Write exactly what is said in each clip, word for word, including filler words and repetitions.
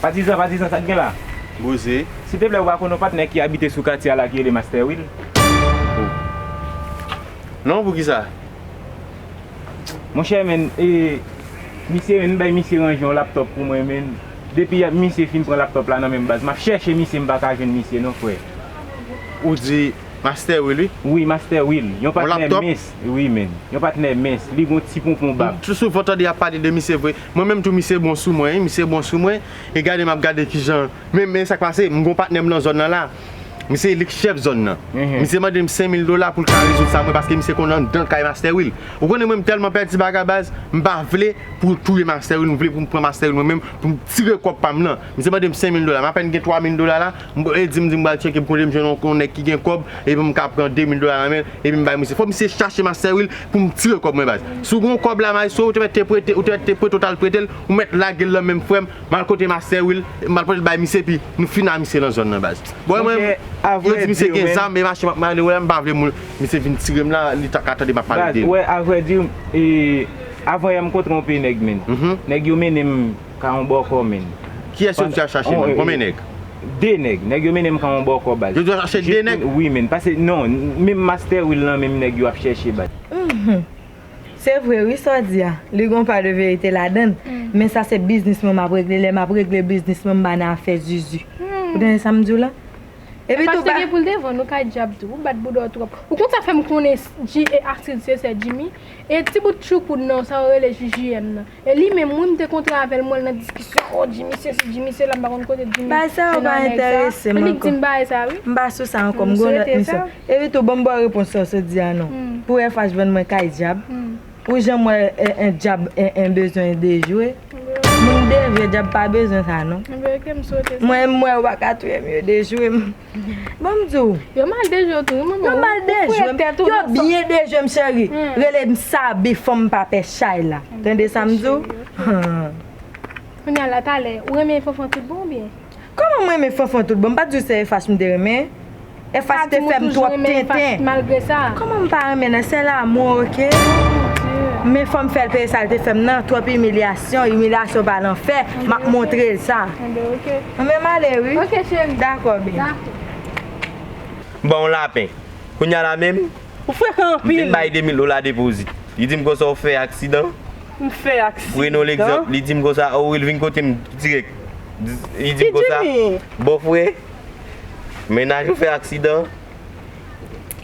Patizan, patizan, sa k gen la? Boze. Silteplè, ou pa konn yon patnè ki abite sou katye a la ki rele Master Will? Non, poukisa? Monchè, men, e, misye, men, m bay misye ranje yon laptòp pou mwen, men. Depi misye fin pran laptòp la nan men m, baz, m ap chèche misye, m pa ka jwenn misye non, frè. Ou di Master Will, wi? Wi, Master Will. Yon patnè mens. Wi, men. Yon patnè mens. Li gon ti ponpon bab. M t-, souvan tande y ap pale de misye vre. Mwen menm tou, misye bon sou mwen, wi. Misye bon sou mwen. E gade, m ap gade kijan. Men, men sa k pase, m gon patnè m nan zòn nan la. Misye li k chèf zòn nan. Misye mande m senk mil dola pou l ka rezoud sa mwen, paske misye konn anndan kay Master Will. Ou konnen mwen, m tèlman pèdi bagay, baz, m pa vle pou touye Master Will, m vle pou m pran Master Will mwen menm, pou m tire kòb pa m nan. Misye mande m senk mil dola, m apèn gen twa mil dola la, m, e di m, di m pral tcheke pou kote m jwenn yon, yon nèg ki gen kòb, epi m ka pran de mil dola nan men l, epi m bay misye. Fò misye chache Master Will pou m tire kòb mwen, baz. Si w gen yon kòb la, maestro, ou te mèt te prete, ou te mèt te prete, ou t al prete l, ou mèt lage l nan men m, frè m, m al kote Master Will, m al pote l bay misye, epi nou fin a misye nan zòn nan, baz. Bon, mwen, yo di misye gen zam, e mache m ap mande, wè, m pa vle moun, misye vin tire m la, li ta ka tande m ap pale de li. Wè, avrèdi, e, avan yè m kontre yon pil nèg, men. Nèg yo mennen m ka yon bòkò, men. Kiyès yo di al chache, men? Konbyen nèg? De nèg. Nèg yo mennen m ka yon bòkò, baz. Yo di al chache de nèg? Wi, men. Paske, non, menm Master Will lan, menm nèg yo ap chèche, baz. Se vre wi sa w di a, li gon pa de verite ladan l. Men sa se biznis mwen m ap regle, lè m ap regle biznis mwen, m pa nan afè zuzu. Ou tande sa m di w la? Epi tou, Paste gen pou l te vann ou kay dyab tou, ou bat bouda w twòp. Ou konn sa fè m konnen G A Astrid se sè Jimmy? E ti bout tchoukoud nan sa yo rele J J M nan. E li menm, wi, m te kontre avè l, m wè l nan diskisyon. Oh, Jimmy sesi, Jimmy sela, m pa konn kote Jimmy. Bagay sa yo pa enterese m ankò. Li k di m bagay sa, wi. M pa sou sa ankò, m gon lòt misyon. Epi tou, ban m ba w repons sa w sot di a non. Pou F H vann mwen kay dyab. Ou janm wè en, en dyab en, en bezwen dejwe? Moun dejwe, dyab pa bezwen sa non. Mwen, m wè yo pa ka touye m, yo dejwe m. Bon, m di w. Yo mal dejwe w tou, wi, manman. Yo mal dejwe m. Yo byen dejwe m, cheri. Rele m Sabi, fanm pa pè chay la. Tande sa m di w? Kounye a la, talè, ou renmen Fanfan tout bon oubyen? Kòman m renmen Fanfan tout bon? M pa t di w se F H m te renmen? F H te fè m twòp tenten. Malgre sa. Kòman m pa renmen nan? Se lanmou, oke? Men fò m fè l peye sa l te fè m nan. Twòp imilyasyon, imilyasyon pa lanfè. M ap montre l sa. Enben, oke. Anben, m ale, wi. Oke, cheri. Dakò, byen. Dakò. M ba w yon lapen. Kounye a la menm, ou frekan anpil. M fin bay de mil dola depozit. Li di m konsa ou fè aksidan. M fè aksidan? Prenon legzanp, li di m konsa, oh, Will vin kote m dirèk. Li di m konsa, bòfrè, mennaj ou fè aksidan.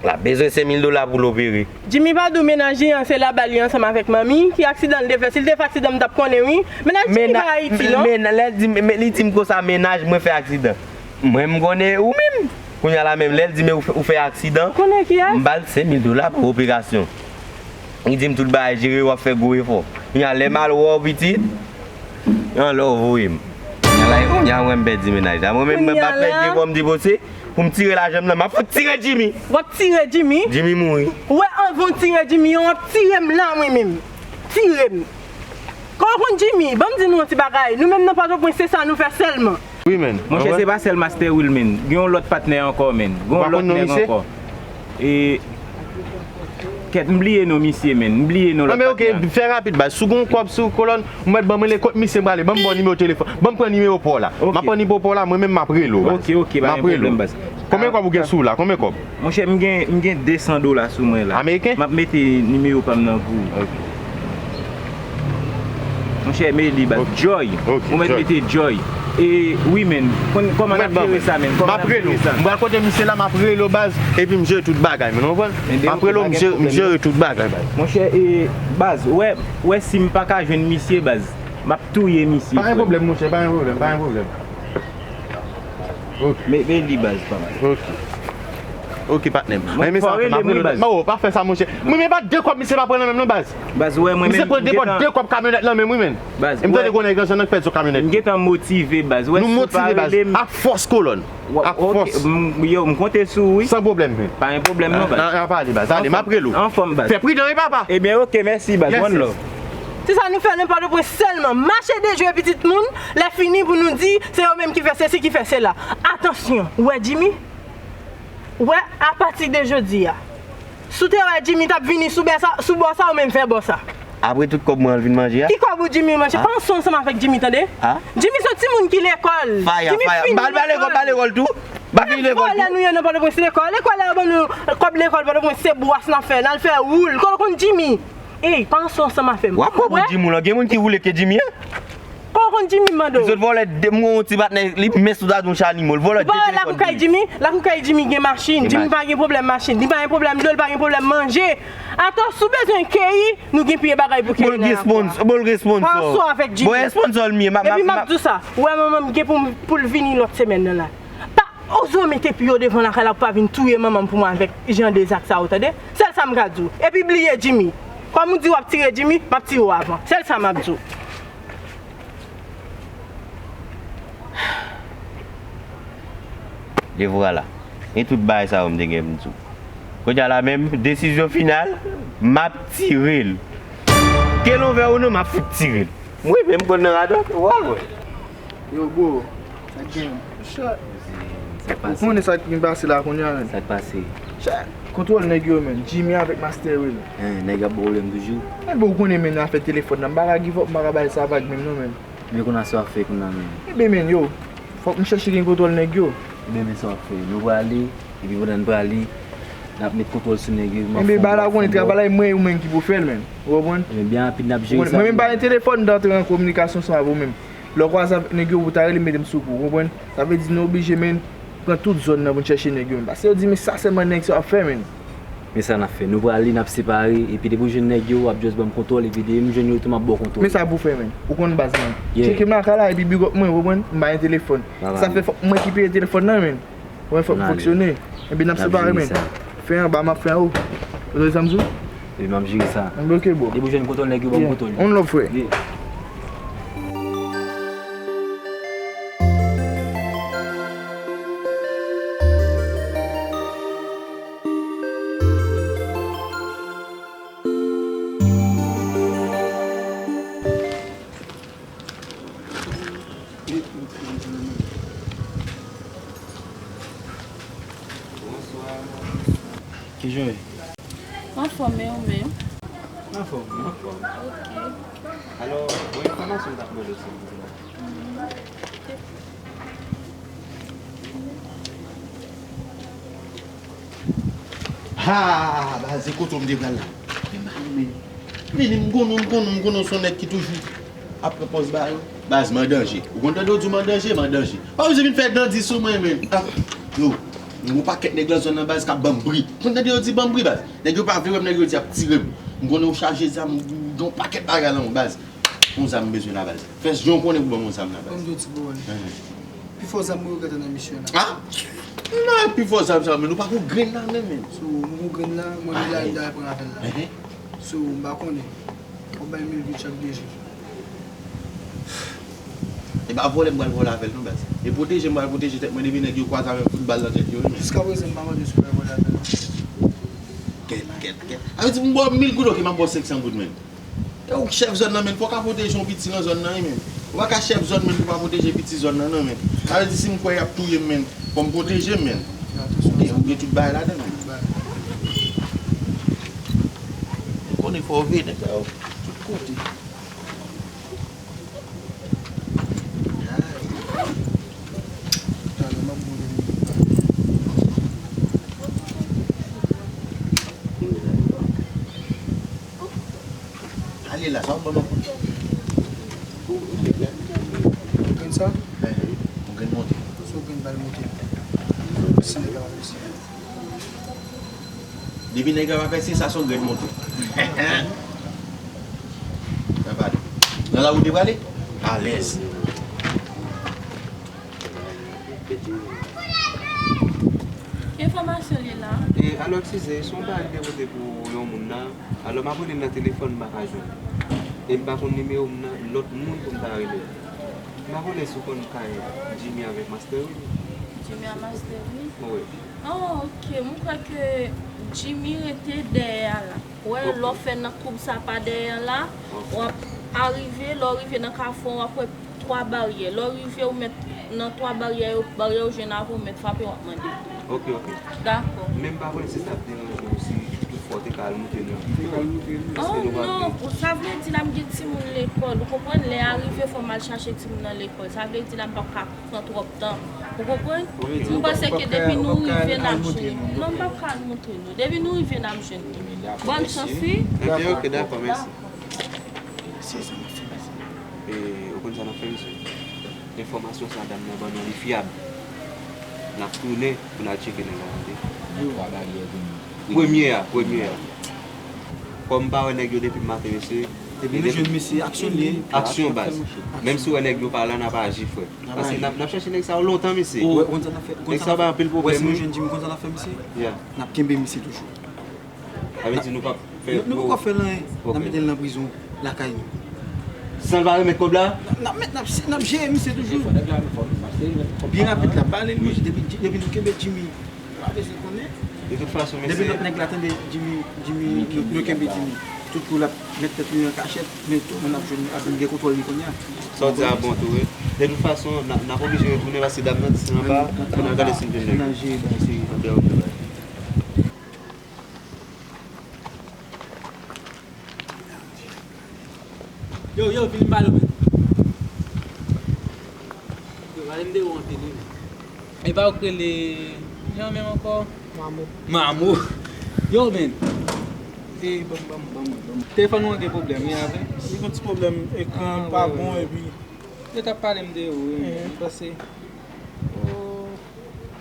L ap bezwen senk mil dola pou l opere. Jimmy pa di w mennaj li an se laba li ansanm avèk manmi ki aksidan l te fè. Si l te fè aksidan, m t ap konnen wi. Mennaj Jimmy pa Ayiti non. Men lè l di m, men li di m konsa mennaj mwen fè aksidan. Mwen m konnen ou menm. Kounye a la menm lè l di men ou fè, ou fè aksidan. Konnen kiyès? M ba l senk mil dola pou operasyon. Li di m tout bagay jere, w ap fè gwo efò. Kounye a lè m al wè w pitit, yon lè w voye m. Kounye a la, kounye a mwen m pèdi mennaj la. Mwen menm mwen pa t fè efò m te pote pou m tire lajan m nan. M ap fout tire Jimmy. W ap tire Jimmy? Jimmy mouri. Wè anvan w tire Jimmy an, w ap tire m la mwen menm. Tire m. Kòman w konn Jimmy? Ban m di nou yon ti bagay. Nou menm nan Pòtoprens, se sa nou fè sèlman. Wi, men. Monchè, se pa sèl Master Will, men. Gen yon lòt patnè ankò, men. Gen yon lòt nèg ankò. E, kèt, m bliye non misye, men. M bliye non lòt patnè. Anben, oke, fè rapid, baz. Si w gen yon kòb sou kolòn, ou mèt ban m rele kot misye m prale. Ban m ba w nimewo telefòn. Ban m pran nimewo pa w la. M ap pran nimewo pa w la, mwen menm m ap rele w, baz. Oke, oke, pa gen pwoblèm, baz. Konbyen kòb ou gen sou w la? Konbyen kòb? Monchè, m gen, m gen de san dola sou mwen la. Ameriken? M ap mete nimewo pa m nan pou ou. Ok. Monchè, mete li baz. Ok. Joy. Ok, ou mèt mete Joy. E, wi, men. Kòman n ap jere sa, men? Kòman n ap jere sa? M pral kote misye la, m ap rele w baz, epi m jere tout bagay, men, ou konprann? M ap rele w, m jere, m jere tout bagay, baz. Monchè, e, baz, wè, wè si m pa ka jwenn misye, baz, m ap touye misye, frè. Pa gen pwoblèm, monchè, pa gen pwoblèm, pa gen pwoblèm. Ok. Men, men li baz pa m. Ok. Ok, patnè m. Men sa, m ap rele w. Mawo, pa fè sa, monchè. Mwen, men pa de kòb misye pa pran nan men m non, baz. Baz, wè, mwen menm, misye pran de kòb, de kòb kamyonèt nan men m, wi, men. Baz, e m tande gon nèg nan zòn nan k pèdi yon kamyonèt. M gentan motive, baz. Wè, nou motive, baz. Ak fòs kolòn. Ak fòs. Yo, m konte sou ou, wi. San pwoblèm, men. Pa gen pwoblèm non, baz. N a pale, baz. Ale, m ap rele w. Anfòm, baz. Fè pridan, wi, papa. Ebyen, ok, mèsi, baz. One love. Se sa nou fè nan Pòtoprens sèlman. Mache dejwe pitit moun, lè fini pou nou di se yo menm ki fè sesi, ki fè sela. Atansyon, ou wè Jimmy? Ou wè, apati de jodi a, si w te wè Jimmy t ap vini sou bò sa, sou bò sa, ou menm fè bò sa. Apre tout kòb mwen an l vin manje a? Ki kòb ou Jimmy manje? Ah. Panse ansanm avèk Jimmy, tande? Ah. Jimmy se yon timoun ki lekòl. Faya, Jimmy faya. M pa lekòl, pa lekòl tou. M pa fini lekòl tou. Vòlè nou ye nan Pòtoprens, lekòl. Lekòl la yo ban nou kòb lekòl Pòtoprens, se bwas n ap fè, n al fè woul. Kote w konn Jimmy? Ey, panse ansanm avè m. W ap pran pou Jimmy w lan. Gen moun ki woule ke Jimmy an? Kote w konn Jimmy m mande w? Zot vòlè de, m gon yon ti patnè, li mens sou ta di yon chanimo. L vòlè de telefòn pou li. Lakou kay Jimmy, lakou kay Jimmy gen machin. Jimmy pa gen pwoblèm machin. Li pa gen pwoblèm dlo, li pa gen pwoblèm manje. Atò, si w bezwen keyi, nou gen pye bagay pou keyi nan lakou a. Bon, l gen sponsò. Bon, l gen sponsò. Panse w avèk Jimmy. Bon, e sponsò l m ye. M ap, m ap, m ap. Epi m ap di w sa, ou wè manman m gen pou, pou l vini lòt semèn nan la. Pa oze w mete pye w devan lakay la pou pa vin touye manman m pou mwen avèk jan de zak sa yo, tande? Sèl sa m ka di w. Epi bliye Jimmy. Kòm ou di w ap tire Jimmy, m ap tire w avan. Sèl sa m ap di w. Devwa la. E tout bagay sa yo m te gen pou m di w. Kounye a la menm, desizyon final, m ap tire l. Ke l ouvè ou non, m ap fout tire l. Mwen menm konn nan radòt, w al wè. Yo, bro, sa k gen? Ou konnen sa k gen pase la kounye a, menn? Sa k pase? Kontwòl nèg yo, menn. Jimmy avèk Master Will. Hein, nèg ap ba w pwoblèm toujou? Men bon, ou konnen, menn, afè telefòn nan. M pa ka give up, m pa ka bay sa vag menm non, menn. Men kounye a sa w ap fè kounye a, menn? Enben, menn, yo, fòk m chèche gen kontwòl nèg yo. Enben, men sa w ap fè. Nou prale, epi pandan n prale, n ap met kontwòl sou nèg yo. Enben, bagay la, ou konnen, travay la, e mwen e ou menm ki pou fè l, menn. Ou konprann? Enben, byen rapid, n ap jere sa. Mwen menm, pa gen telefòn, m ta antre an kominikasyon ansanm avè w menm. Lè w kwaze avèk nèg yo, ou ta rele m mete m sou kou, ou konprann? Sa vle di nou oblije, menn, pran tout zòn nan pou n chèche nèg yo, menn. Paske yo di, men sa sèlman nèg sa ap fè, menn. Men sa n ap fè. Nou prale, n ap separe, epi depi w jwenn nèg yo, w ap just ban m kontwòl, epi depi m jwenn yo tou, m ap ba w kontwòl. Men sa pou fè, menn. Ou konn baz mwen. Yeah. Tcheke m lakay la, epi big up mwen, ou konprann? M pa gen telefòn. Sa fè fòk mwen ki peye telefòn nan, menn. Mwen fòk m fonksyone. Epi n ap separe, menn. Fè anba, m ap fè anwo. Ou tande sa m di w? Epi m ap jere sa. Anben, ok, bro. Depi w jwenn kontwòl nèg yo, ban m kontwòl yo. On love, frè. Yeah. Bonswa. Kijan w ye? Anfòm, e ou menm? Anfòm, anfòm. Ok. Alò, bon, enfòmasyon m t ap mande w, silvouplè. Ha! Baz, e kote w m te pral la? Men, men, men, men, m konnen w, m konnen w, m konnen w se yon nèg ki toujou ap pran pòz ba yo. Baz, m an danje. Ou konn tande yo di m an danje, m an danje. Pa bezwen vin fè dandi sou mwen, men. Ah, yo, m gon pakèt nèg nan zòn nan, baz, k ap ban m bri. Ou konn tande yo di ban m bri, baz. Nèg yo pa vle wè m, nèg yo di y ap tire m. M konnen w chaje zam, m gen yon pakèt bagay nan men w, baz. Yon zam m bezwen la, baz. Fè jan w konnen pou ban m yon zam la, baz. Ban m di w ti pawòl. Enhen. Pi fò zam mwen yo gentan nan misyon an. Ah? M pa wè pi fò zam sa, men nou pa gon grenn la menm, men. So, nou gon grenn la, mwen menm la, m ta pran avè l la. Enhen. So, m pa konnen. W ap bay mil goud chak de jou. E pa vòlè m pral vòlè avè l non, baz. E pwoteje m pral pwoteje tèt mwen depi nèg yo kwaze avè m fout bal nan tèt yo, wi, men. Jiska prezan, m pa mande si w pral vòlè avè l. Kèt, kèt, kèt. A vle di m ba w mil goud, ok, m ap ba w senk san goud, men. E ou k chèf zòn nan, men, fò w ka pwoteje yon piti nan zòn nan, wi, men. Ou pa ka chèf zòn, men, pou w pa pwoteje piti zòn nan, non, men. Sa vle di si m kwè y ap touye m, men, fò m pwoteje m, men. Ou gen, ou gen tout bagay ladan, men. M konnen fò w veye nèg sa yo tout kote. Ale la, sa w ban m ankò? Grenn sa? Yon grenn monte. Sou grenn bal monte. Si nèg la pa mesye. Depi nèg la pa pèse, sa se yon grenn monte. Nan pale. Nan lari w te prale? Alèz. Ki enfòmasyon li la? E, alò, eskize, se yon bagay m te pote pou yon moun nan. Alò, m ap rele l nan telefòn, m pa ka jwenn. E m pa konn nimewo m nan, lòt moun pou m ta rele. M pa konnen si w konn kay Jimmy avèk Master Will. Jimmy a Master Will? Wi. Oh, ok. M kwè ke Jimmy rete dèyè a la. Wè, ok, lè w fè nan koub sa pa dèyè a la, ok, w ap arive, lè w rive nan kafou an, w ap wè twa baryè. Lè w rive, ou mèt nan twa baryè yo, baryè yo jwenn avè w, ou mèt frape, w ap mande. Ok, ok. Dakò. Men m pa konnen si sa ap deranje w si Fò w te ka al moutre nou. Te ka al moutre nou. Oh non, sa vle di la m gen timoun lekòl. Ou konprann? Lè a rive, fò m al chache timoun nan lekòl. Sa vle di la m p ap ka pran twòp tan. Ou konprann? Ou panse ke depi nou rive, n ap jwenn nou? Non, m p ap ka al moutre nou. Depi nou rive, n ap jwenn nou. Bòn chans, wi. Ok, ok, dakò, mèsi. Se sa m ap fè, mèsi. E, ou konn sa n ap fè, mesye? Enfòmasyon sa dam nan ban nou, li fyab. N ap tounen pou n al tcheke nèg la tande. Premye a, premye a. Kòm m pa wè nèg yo depi maten, mesye. Depi nou jwenn mesye, aksyon li ye. Aksyon, baz. Menm si w wè nèg yo pa la, n ap aji, frè. Paske n ap, n ap chèche nèg sa yo lontan, mesye. Nèg sa yo bay anpil pwoblèm, wi. Jwenn Jimmy, konn sa n ap fè, mesye? N ap kenbe misye toujou. Sa vle di nou p ap fè. Nou poko fè l anyen. N ap mete l nan prizon lakay nou. San l pa remèt kòb la? N ap met, n ap, n ap jere misye toujou. Byen rapid la, ba li lwi, depi, depi nou kenbe Jimmy, pa bezwen konnen. De tout fason, mesye. Depi lòt nèg la tande Jimmy, Jimmy, nou, nou kenbe Jimmy. Tout kou l ap met tèt li an kachèt, men tou moun ap jwenn, ap vin gen kontwòl li kounye a. Sa w di a bon tou, wi. De tout fason, n ap, n ap oblije retounen paske dam nan di se anba, pou n al gade si n jwenn nèg. Nan jere bagay serye. Anben, ok, bye. Yo, yo, vin pale w, men. Yo, pale m de ou anpil, wi, men. E pa ou k rele jan menm ankò? Mamo. Mamo. Yo, men. E, ban m, ban m, ban m, ban m. Telefòn ou an gen pwoblèm, wi, avè? Li gen ti pwoblèm, ekran pa bon, epi. Yo t ap pale m de ou, wi, men. M panse. Oh.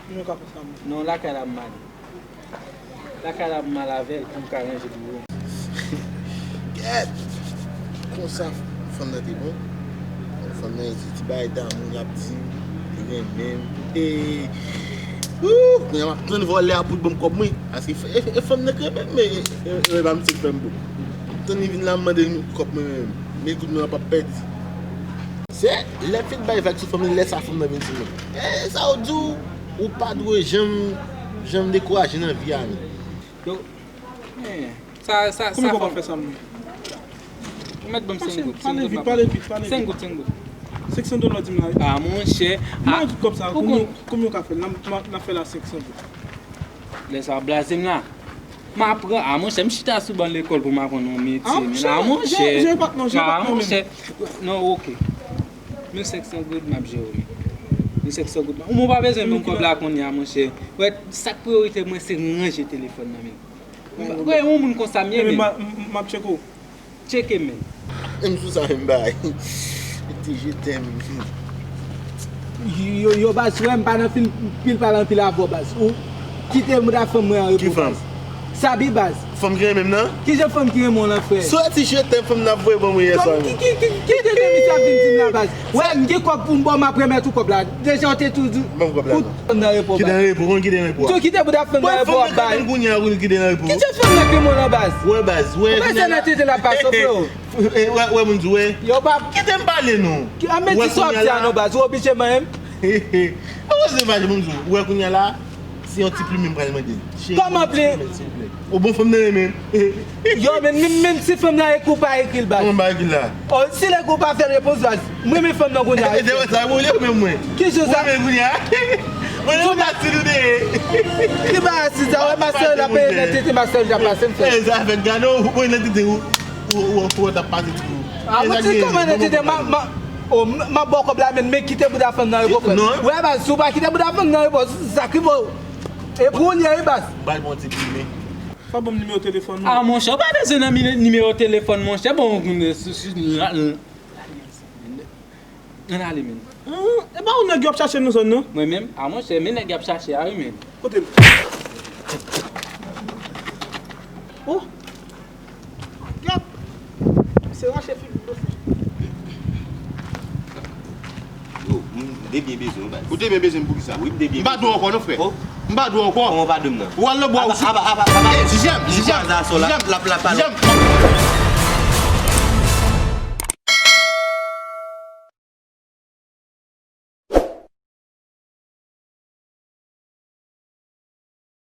Nou ka fè sa, men. Non, lakay la m ale. Lakay la m al avè l pou m ka ranje biwo. Gèt! Konsa fanm nan te bon. Fanm nan se ti bagay damou l ap di m, li renmen m. E, wouh, kounye a m ap tann vòlè a pou l ban m kòb mwen. Paske e, e, e fanm nan k renmen m, men e, e, e pa misye k fè m bon. Tann li vin la, m mande l kòb mwen menm. Mil goud mwen an p ap pèdi. Se lè m fin bay vag sou fanm nan, lè sa fanm nan vin sou mwen. E sa yo di w, ou pa dwe janm, janm dekouraje nan vi a, non. Yo, men, sa, sa, sa fanm. Kòman w ap fè sa, moun? Ou mèt ban m senk goud, senk goud. Pale vit, pale vit, pale vit. Senk goud, senk goud. Senk san dola w di m la, wi. Ah, monchè. Mwen tout kòb sa, kòman, kòman w ka fè l? N ap, n ap fè l a senk san goud. Lè sa w ap blaze m la. M aprann, ah, monchè, m chita sou ban lekòl pou m aprann yon metye, men, ah, monchè. Ah, monchè. Non, ok. Mil senk san goud, m ap jere w, men. Mil senk san goud. Ou, mwen pa bezwen menm kòb la kounye a, monchè. Wè, sa k priyorite mwen, se ranje telefòn nan, men. Wè, yon moun konsa m ye, men. M ap tcheke w. Tcheke, men. Menm sou sa menm bagay. Ti je t'aime. Yo, yo, baz, frè m pa nan fil, pil pale anpil avè w, baz. Ou kite mouda fanm mwen an repo, baz. Ki fanm? Sabi, baz. Fanm ki renmen m nan? Ki jan fanm ki renmen w lan, frè? Sou ti je t'aime fanm nan ap voye ban mwen yè swa, men. Ki, ki, ki, ki te de misye ap vin di m la, baz? Wè, m gen kòb pou m ba w, m ap remèt ou kòb la. Deja w te tou di. Ban m kòb la, non. Kite nan repo, baz. Kite nan repo, konn kite nan repo a. Tou kite bouda fanm nan repo ap bay. Kite fanm nan k renmen w lan, baz. Wè, baz, wè. Ou panse nan tete l ap pase, freo? Wè, wè, moun di, wè. Yo pa. Kite m pale, non. Ki, a, men di sa w ap di a, non, baz. Ou oblije manyen m. Ou oblije manyen m, moun di, wè, kounye a la, se yon ti plim m pral mande. Kòman plim? O bon, fanm nan renmen m. Yo, men, men, men si fanm nan ekri w pa ekri l, baz. Kòman pa ekri l la? O, si l ekri w pa fè l repons, baz. Mwen renmen fanm nan kounye a. E, e, sa, mwen renmen mwen. Ki jan sa? Mwen renmen kounye a. Mwen renmen asid ou te ye. Ki pa asid sa? Wè, mastè la peye nan tete, mastè la pase m fè. E, sa fè gade w, mwen nan tete ou, ou, ou, ou t ap pase tou. A, mwen di kòman nan tete, ma, ma, o, m, m ap ba w kòb la, men, men kite bouda fanm nan repo, frè. Wè, baz, si w pa kite bouda fanm nan repo, sa ki bo. E pou w li ye, baz. Bay bon ti pime. Pa ban m nimewo telefòn ou. A, monchè, ou pa bezwen nan mi-, nimewo telefòn, monchè. Bon, sou, sou, la, la. Ann ale, men. Hum, e pa ou nèg yo ap chache nan zòn nan? Mwen menm? A, monchè, men nèg y ap chache a, wi, men. Kote l? Oh! Gad! Se rache figi m, mesye. Yo, m te byen bezwen w, baz. Ou te byen bezwen m pou ki sa? Wi, m te byen bezwen w. M pa dwe w ankò, non, frè. Oh. M pa dwe w ankò. Kòman w pa dwe m nan? Ou al nan bwa, ou aba, aba, aba, aba. Ey, Jijèm, Jijèm, Jijèm, l ap, l ap pale. Jijèm.